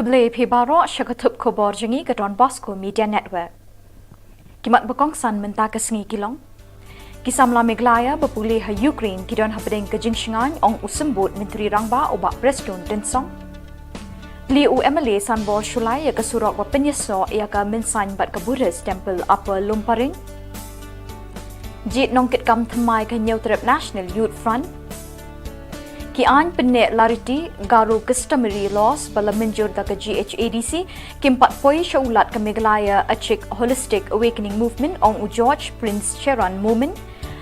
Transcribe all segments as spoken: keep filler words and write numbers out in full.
Khublei phi baroh sha ka thup khubor jong ngi ka Don Bosco Media Network. Ki mat ba kongsan mynta ka sngi ki long: Ki samla Meghalaya ba pule ha Ukraine ki don hapdeng ka jingshngaiñ, ong u Symbud Myntri Rangbah u Bah Prestone Tynsong. Plie u MLA Sanbor Shullai ïa ka surok ba pynïasoh ïa ka Mynsaiñ bad ka Buddhist Temple Upper Lumparing. Jied nongkitkam thymmai ka Hynñiewtrep National Youth Front. Ki aiñ pynneh lariti, Garo Customary Laws, ba la mynjur da ka GHADC, kim pat poi sha u Lat ka Meghalaya Achik Holistic Awakening Movement, ong u George Prince Sheron Momin.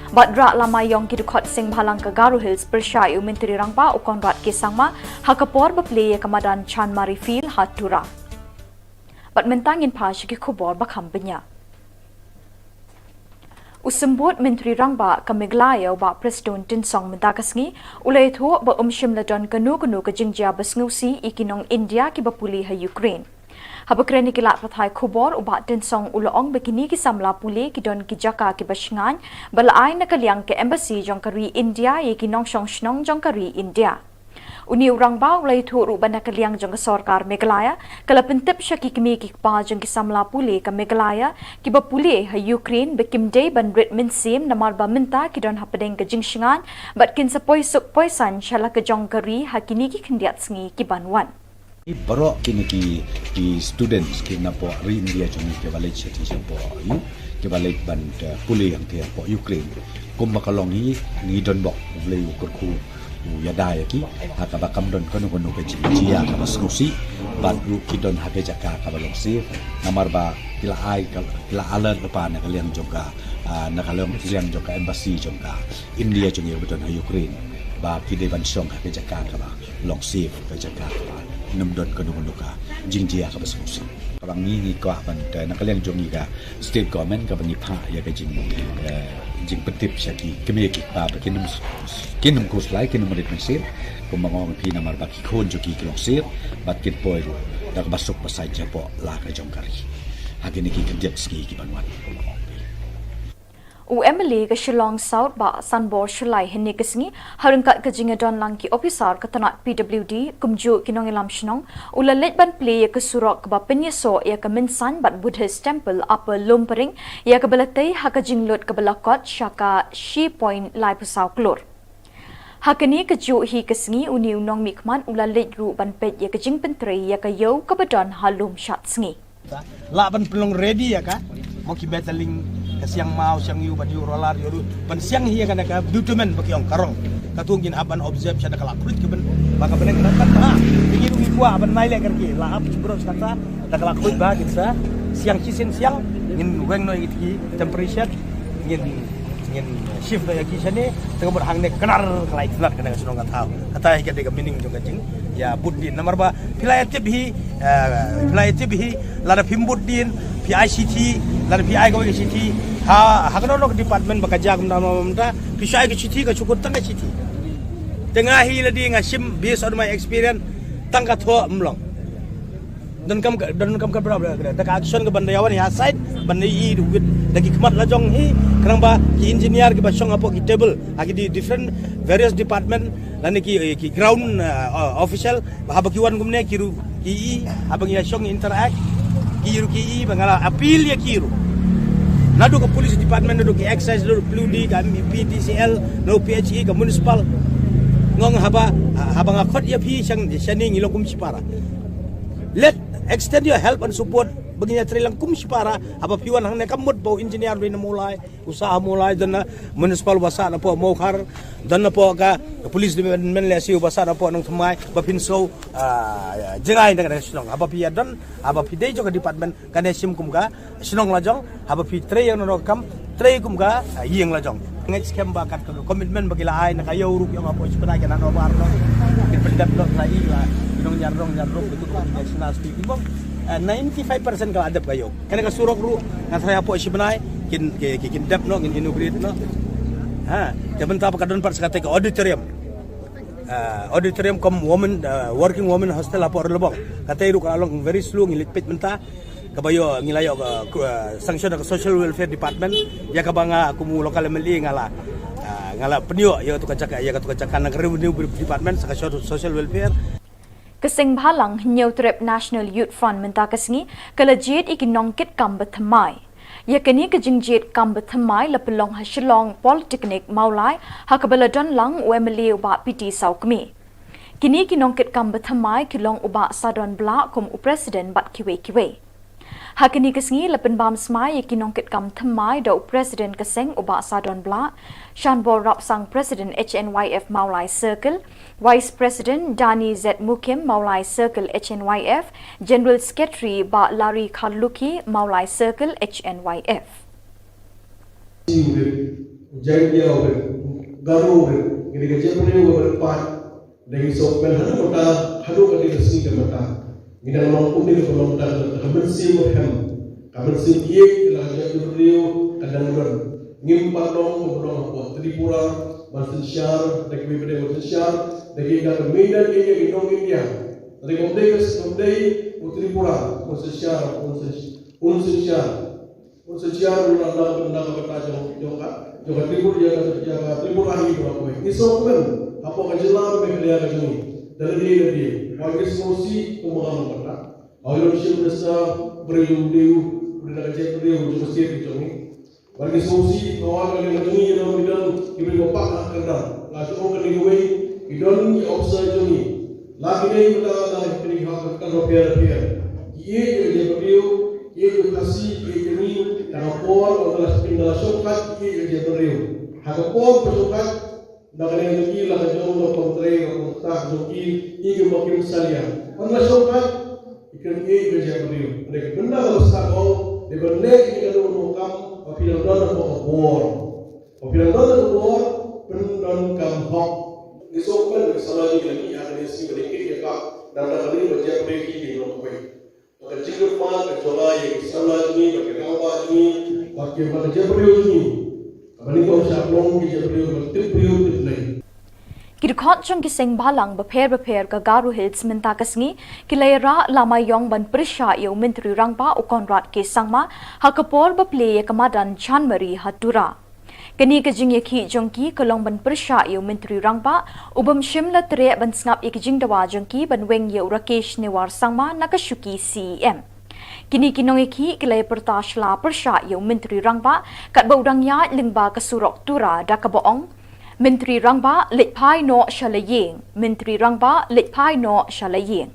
Bad rah lama ïong ki dkhot seng bhalang ka Garo Hills pyrshah ïa u Myntri Rangbah u Conrad K Sangma ha ka por ba plie ïa ka madan Chanmari Field ha Tura. Bad mynta ngin phai sha ki khubor ba kham bniah. U Symbud Myntri Rangbah ka Meghalaya u Bah Prestone Tynsong mynta ka sngi u la ïathuh ba um shym la don kano kano ka jingjia ba sngewsih ïa ki nong India kiba pule ha Ukraine. Haba kren ïa ki lad pathai khubor, u Bah Tynsong u la ong ba kine ki samla pule ki don ki jaka kiba shngaiñ ba la ai na ka liang ka embassy jong ka ri India ïa ki nongshong shnong jong ka ri India. Une u rangbah u la ïathuh ruh ba na ka liang jong ka sorkar Meghalaya ka la pyntip sha ki kmie ki kpa jong ki samla pule ka Meghalaya kiba pule ha Ukraine ba kim dei ban rit mynsiem namar ba mynta ki don hapdeng ka jingshngaiñ bad kin sa poi suk poi saiñ sha la ka jong ka ri ha kine ki khyndiat sngi ki ban wan. Baroh kine ki, ki students ki na poh ri India jong ngi kiba leit sha ti sha poh ïu, kiba leit ban, eh, pule hangtei hapoh Ukraine. Kumba ka long hi, ngi don bok, U Blei u kyrkhu u ïada ïa ki ha kaba kam don kano kano ka jingjia kaba sngewsih, bad ruh ki don ha ka jaka kaba long safe. Namar ba ki la ai ka, ki la alert lypa na ka liang jong ka, ah, na ka liang jong ka embassy jong ka India jong ngi ba don ha Ukraine, ba ki dei ban shong ha ka jaka kaba long safe, ka jaka kaba ym don kano kano ka jingjia kaba sngewsih. Kaba ngi, ngi kwah ban, eh, na ka liang jong ngi ka state government kaba ngi phah ïa ka jing, eh, jingpyntip sha ki kmie ki kpa ba kin ym, kin ym khuslai, kin ym rit mynsiem, kumba nga ong ïa phi, namar ba ki khun jong ki ki long safe bad kin poi ruh da kaba suk ba saiñ shapoh la ka jong ka ri ha kine ki khyndiat sngi ki ban wan. U MLA ka Shillong South Bah Sanbor Shullai hynne ka sngi, ha ryngkat ka jingïadon lang ki ophisar ka tnat PWD kumjuh ki nongïalam shnong, u la leit ban plie ïa ka surok kaba pynïasoh ïa ka Mynsaiñ bad Buddhist Temple Upper Lumparing, ïa kaba la tei ha ka jinglut kaba la kot sha ka shi point lai phew saw klur. Ha kane kajuh hi ka sngi, une u nongmihkhmat u la leit ruh ban peit ïa ka jingpyntrei ïa ka ïew kaba don ha Lumshadsngi. Lah ban pynlong ready ïa ka, mo ki battling, ka siang maw, siang ïew, ban ïew roller, ïew ruh ban siang hi ïa ka, na ka bitumen ba ki ong ka rong. Katto ngin hap ban observe sha da ka la khuid ka ban, ba ka bneng ka dang ban bha. Ngi ruh ngi kwah ban mai leh kyrkieh, la hap ki bros kata da ka la khuid ba kin sa siang, shisien siang ngin weng noh ïa ki temperature, ngin ngin shift ïa ki shane, te ka mut hangne knar ka la itynnad kane ka shnong ka thaw. Kata hi ka dei ka meaning jong ka jingïabud dien. Namar ba phi la ïa tip hi, eh, phi la ïa tip hi, lada phim bud dien, phi ai shithi, lada phi ai kawei ka shithi ha, ha kano kano ka department ba ka jia kumta kumta, phi shu ai ka shithi, ka shu kut tang ka shithi. Te nga hi lade nga shim, based on my experience, tang ka thoh ym long. Donkam ka, donkam ka bra bra, da ka action ka ban da ïawan ïa site, ban da i, i, da ki khmat la jong hi, khnang ba ki engineer kiba shong hapoh ki table ha ki di-, different, various department, lane ki, eh, ki ground, eh, official, ba haba ki wan kumne ki ruh ki i, haba ngi ïa shong interact, ki ruh ki i, ba nga la appeal ïa ki ruh. Naduh ka police department, naduh ki excise, naduh P W D, ka M P T C L, naduh P H E, ka municipal. Nga ong haba, haba nga khot ïa phi shang, shane ngi long kum shipara. Let extend your help and support. Ba ngin ïa trei lang kum shipara, haba phi wan hangne kam mut ba u engineer u dei na Mawlai, u sah ha Mawlai, don na municipal ba sah na poh Mawkhar, don na poh ka police department lehse u ba sah na poh Nongthymmai, ba phin shu, ah, jngai na ka shnong. Haba phi ïa don, haba phi dei jong ka department, kane shim kum ka shnong la jong, haba phi trei ïa kano kano ka kam, trei kum ka, ah, ïing la jong. Ngeit skhem ba kat ka commitment ba ki la ai na ka ïew ruh, ïa nga hapoh shi bnai ki nang noh bar noh. Ki pyndep noh la i la, ki nongñiar rong ñiar ruh, ki tu ki national speaking bong. Eh, ninety-five percent ka la dep ka ïew. Kane ka surok ruh nga tharai hapoh shi bnai kin, ki, ki, kin dep noh, kin inaugurate noh. Ha, te mynta ba ka don pat sa kata ka auditorium. Ah, auditorium cum women, ah, working women hostel hapoh Rilbong. Kata ruh ka la long very slow, ngi leit peit mynta. Kaba ïoh, ngi la ïoh ka, ah, sanction da ka Social Welfare Department, ïa kaba nga kum u local M L A nga la, ah, nga la pynïoh ïa katu ka jaka, ïa katu ka jaka na ka Revenue Department, sa ka so-, Social Welfare. Ka Seng Bhalang Hynñiewtrep National Youth Front mynta ka sngi ka la jied ïa ki nongkit kam ba thymmai. Ïa kane ka jingjied kam ba thymmai la pynlong ha Shillong Polytechnic Mawlai ha kaba la don lang u M L A u Bah P T Sawkmie. Kine ki nongkit kam ba thymmai ki long u Bah Sadon Blah kum u President bad kiwei kiwei. Ha kane ka sngi la pynbam smai ïa ki nongkit kam thymmai da u President ka seng u Bah Sadon Blah, Shanbor Rapsang President H N Y F Mawlai Circle, Vice President Dani Z Mukim Mawlai Circle H N Y F, General Secretary Bah Larry Kharlukhi Mawlai Circle H N Y F. Jaiñtia rit, Garo rit, ngi dei ka jaitbynriew kaba rit paid, dei ngi sngewkmen haduh mynta, haduh ka dei ka sngi ka mynta. Ngi dang long kumne kaba long mynta ka mynsiem ba hem, ka mynsiem ïeit ïa la ka jaitbynriew ka dang don. Ngim pat long kaba long hapoh Tripura ban synshar, da kiwei pat ban synshar, da ki ka mynta ïa ki nong India. Dei kam dei ka kam dei u Tripura un synshar, un synshar, un synshar. Bad sa shisha ruh na, na, na ka bynta jong, jong ka, jong ka Tripura, ïa ka, ïa ka Tripura hi ruh kawei. Ngi sngewkmen hapoh ka jylla Meghalaya ka jong ngi. Da lade lade. Wat ngi sngewsih kumba nga ong mynta. Haba ïa u Chief Minister, briew jong u, u dei na ka jaitbynriew jong ka state ka jong ngi. Wat ngi sngewsih, ka wan ka jong ngi, ïa ngi don, ki briew ba paid ha kyrdan. Nga shu ong kane kawei, ki don ki officer jong ngi. La ki dei mynta la ki dei ha ka kyrdan bapher bapher. Ki ïeit ïa ka jaitbynriew, ki ïeit ïa u Khasi, ki ïeit ïa ngi, ha ka por ba la shongkhat, ki ïeit ïa ka jaitbynriew. Ha ka por ba shongkhat, na ka liang jong ki la ka jong ka kongtrei, ka kongtrei jong ki, ïa ki ba kim salia. Haba la shongkhat, ki kren ïeit ïa ka jaitbynriew. Hynrei ka bynta kaba sah ko, dei ban leh ïa ka dohnud kam, ba phi dang don hapoh ka bor. Ba phi dang don hapoh ka bor, pyndonkam hok. Ngi sngewkmen ba ki samla jong ngi la mih ha kane ka sngi ban ïakit ïakap, na ka liang ba jaitbynriew ki dei ban long kawei. Bad ka jingkyrpad ka jong nga ïa ki samla jong ngi, bad ki rangbah jong ngi, bad ki, bad ka jaitbynriew jong ngi. Kaba nyngkong shah long ki jaitbynriew, bad tip briew tip Blei. Ki dkhot jong ki seng bhalang bapher bapher ka Garo Hills mynta ka sngi ki la ïarah lama ïong ban pyrshah ïa u Myntri Rangbah u Conrad K Sangma ha ka por ba plie ïa ka madan Chanmari ha Tura. Kane ka jingïakhih jong ki ka long ban pyrshah ïa u Myntri Rangbah u bym shym la treh ban sngap ïa ki jingdawa jong ki ban weng ïa u Rakesh Newar Sangma na ka shuki C E M. Kine ki nongïakhih ki la ïapyrta sla pyrshah ïa u Myntri Rangbah katba u dang ïaid lyngba ka surok Tura da kaba ong, Myntri Rangbah leit phai noh sha la ïing, Myntri Rangbah leit phai noh sha la ïing.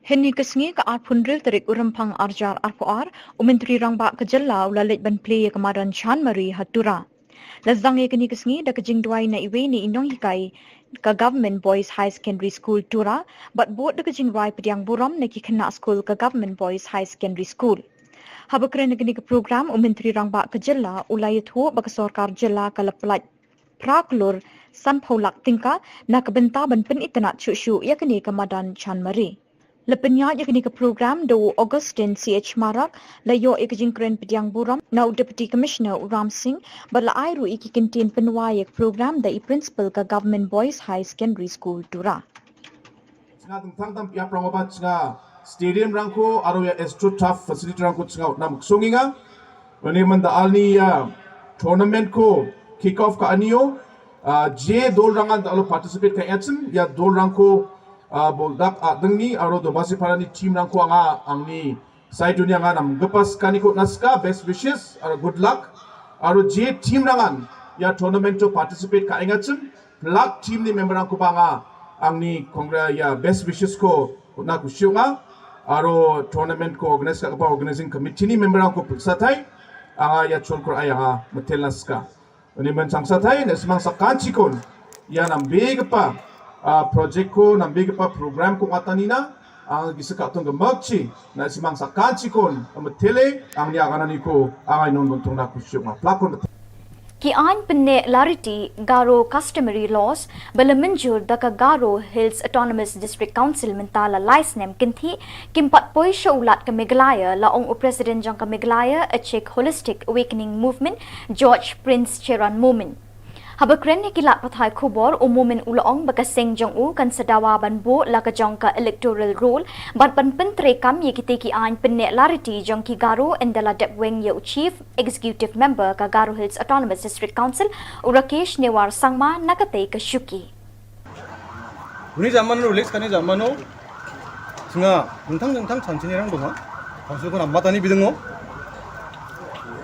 Hynne ka sngi ka arphew hynriew tarik u Rymphang arhajar arphew ar, u Myntri Rangbah ka jylla u la leit ban plie ïa ka madan Chanmari ha Tura. La sdang ïa kane ka sngi da ka jingduwai na iwei na i nonghikai ka Government Boys Higher Secondary School Tura, bad bud da ka jingrwai pdiang burom na ki khynnah skul ka Government Boys Higher Secondary School. Haba kren ha kane ka program, u Myntri Rangbah ka jylla u la ïathuh ba ka sorkar jylla ka la pyllait phra klur sanphew lak tyngka na ka bynta ban pynitynnad shuh shuh ïa kane ka madan Chanmari. La pynïaid ïa kane ka program da u Augustine C H Marak, la ïoh ïa ka jingkren pdiang burom na u Deputy Commissioner u Ram Singh, bad la ai ruh ïa ki kyntien pynwai ïa ka program da i Principal ka Government Boys Higher Secondary School Tura. Shnga tang tang tam ïa prang obat shnga stadium rangko aro ïa AstroTurf facility rangko shnga utnam ksong inga. Wani man da alni ïa tournament ko kick off ka anio. Ah, je dol rangan da alo participate ka ïa chim ïa dol rangko, ah, bol dak, ah, dengni aro do basi parani team rangko anga angni Sai dunia nga nam gepas kani ko naska best wishes aro good luck. Aro je team rangan ïa tournament to participate ka ingat sim plak team ni member ang ko banga angni congra ïa best wishes ko na ku shiu nga. Aro tournament ko organize ka ba organizing committee ni member ang ko satai anga ïa chon ko ai anga metel naska. Uni men sang satai ne semang sakan chikon ïa nam big pa, ah, project ko nam big pa program ko ngatanina. Ang ki saka tong ka makchi na simang sa kan chikon amatele ang nia kana niko ang ai non don tong na kusyuk ma plakon. Ki aiñ pynneh lariti Garo Customary Laws ba la mynjur da ka Garo Hills Autonomous District Council mynta la lai snem kynthih kim pat poi sha u Lat ka Meghalaya, la ong u President jong ka Meghalaya Achik Holistic Awakening Movement, George Prince Cheran Momin. Haba kren ïa ki lad pathai khubor, u Momin u la ong ba ka seng jong u kan sa dawa ban buh la ka jong ka electoral roll bad ban pyntreikam ïa kitei ki aiñ pynneh lariti jong ki Garo ynda la dep weng ïa u Chief Executive Member ka Garo Hills Autonomous District Council, u Rakesh Newar Sangma, na katei ka shuki. Runi zaman ro, Lex kani zaman ro. Singa, nangthang nangthang chanchini rang donga. Council ko namat ani bidungo.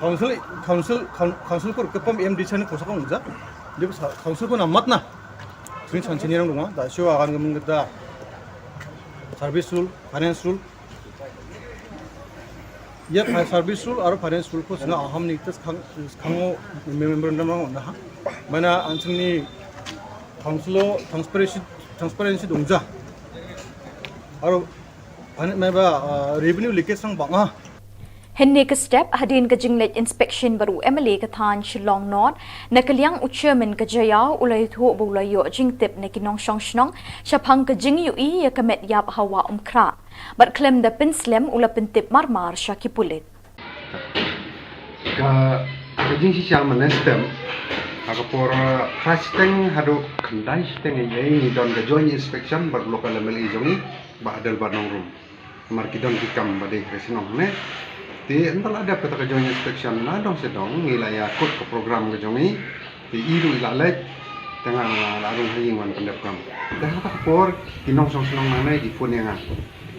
Council, council, coun-, council ko kepam M D chan ko sakong ja. Dia sa-, council ko namat na. Runi chanchini rang donga. Da show akan kemeng kita. Service rule, finance rule. Ïa, fi-, service rule aro finance rule ko singa aham ni tas khang, khango memorandum rang na ha. Mana ansing ni council o transparency, transparency dongja. Aro, ane, meba, ah, revenue leakage sang bang, ah. Hynne ka step hadien ka jingleit inspection bad u M L A ka thaiñ Shillong North, na ka liang u chairman ka Jaïaw u la ïathuh ba u la ïoh jingtip na ki nongshong shnong shaphang ka jingïohi ïa ka met ïap ha Wah Umkhrah. Bad khlem da pynslem u la pyntip marmar sha ki pulit. Ka, ka jingshisha mynne step, ha ka por, uh, phra shiteng haduh khyndai shiteng ïa ngi don ka joint inspection bad u local M L A jong ngi, Bah Adelbert Nongrum. Namar ki don ki kam ba dei ha ka shnong ne. Te ynda la dep kata ka joint inspection na dong sha dong ngi la ïa kut ka program ka jong ngi. Te i ruh i la leit, te nga la rung ha ïing wan pyndep kam. Te ha kata ka por, ki nongshong shnong nangne ki phone ïa nga.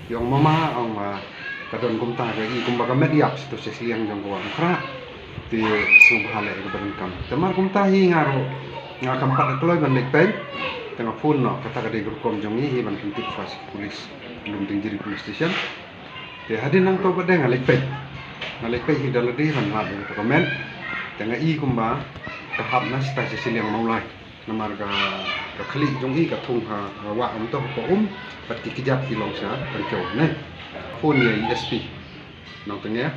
Ki ong mama, ong ba, ka don kumta ka i kumba ka met ïap sha to sha shiliang jong ka Wah Umkhrah. Te sngewbha leh kaba donkam. Te mar kumta hi nga ruh, nga kam pat kloi ban leit peit. Te nga phone noh, kata ka dei ka rukom jong ngi hi ban pyntip sha ki police. Lumdiengjri Police Station. Te hadien nangto pat de nga leit peit. Nga leit peit hi da lade ban lap ïa kata ka met. Te nga i kumba ka hap na shatai sha shiliang Mawlai. Namar ka, ka khlieh jong i ka thung ha, ha wah kumto ha um, bad ki kjat ki long sha tangkiew ne. Phone ïa i S P. Nongtyngia.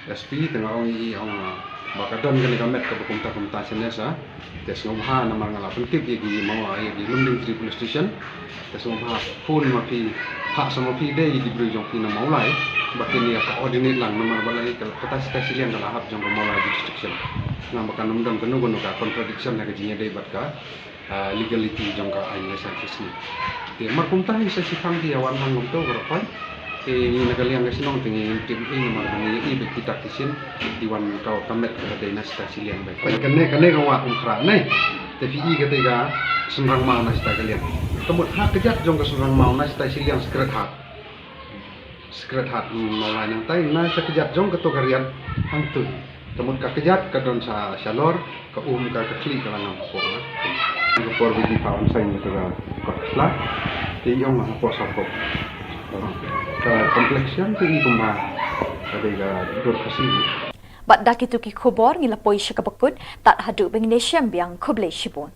S P te nga ong i ong, ah, ba ka don kane ka met kaba kumta kumta shane sa. Te sngewbha namar nga la pyntip ïa ki Maw, ïa ki Lumdiengjri Police Station. Te sngewbha phone ma phi, phah sa ma phi dei ïa ki briew jong phi na Mawlai. Ba kin ïa coordinate lang namar ba la ïa ka, kata shatai shiliang ka la hap jong ka Mawlai jurisdiction. Namar ba kan ym don kano kano ka contradiction ha ka jingïadei bad ka ah, legality jong ka aiñ lashai shisngi. Te mar kumta hi sa shiphang ki ïa wan hang kumto baroh khoit. Te ngi na ka liang ka shnong te ngi tip hi namar ba ngi ïohi bad kita ki shin ki wan ka, ka met ka dei na shatai shiliang bad. Kane, kane ka Wah Umkhrah ne. Te phi i kata ka shynrang maw na shatai ka liang. Ka mut ha kjat jong ka shynrang maw na shatai shiliang Sacred Heart. Sacred Heart, mm, Mawlai nangtai na sha kjat jong kato ka riat hangtu. Ka mut ka kjat ka don sha, shalor, ka um ka, ka khlieh ka la ngam hapoh na. Ka por ba ki phah ban sign kato ka kot sla. Te i ong hapoh sha hapoh. Ka complexion te i kumba ka dei ka dur Khasi. Bad da kito ki khubor ngi la poi sha kaba kut, tad haduh ba ngin ïashem biang, khublei shibun.